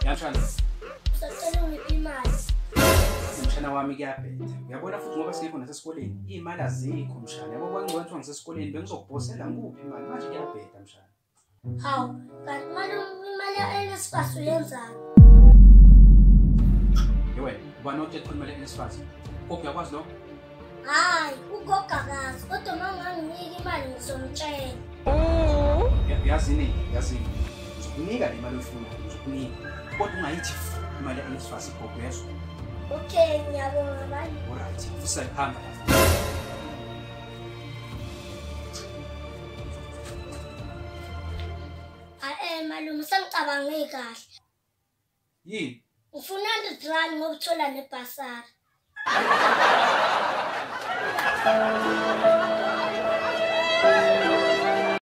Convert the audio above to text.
Yamshana. Usacela ungiphe imali. Mshana wami kuyabheda. Uyabona futhi ngoba singekho nasesikoleni, iy'mali azikho mshana. Yabo kwangcono kuthiwa ngisesikoleni bengizokubhosela ngikuphi imali. Manje kuyabheda mshana. Hawu, kanti imali ya-NSFAS uyenzani? Yewena, ubani othe khona imali ya-NSFAS? Gogo uyakwazi lokho? Hhayi, ugogo akazi, kodwa uma unganginika imali ngizomtshela. Yazini, yazini. Ngizokunika le mali oyifunayo, ngizokunika. Kodwa ungayithi imali ya-NSFAS gogo uyezwa? Okay, ngiyabonga bani. Alright, usayihamba lapha. Malume, sengicabange kahle. Yini? Ngifuna 100 rand ngoba uthola nebhasari.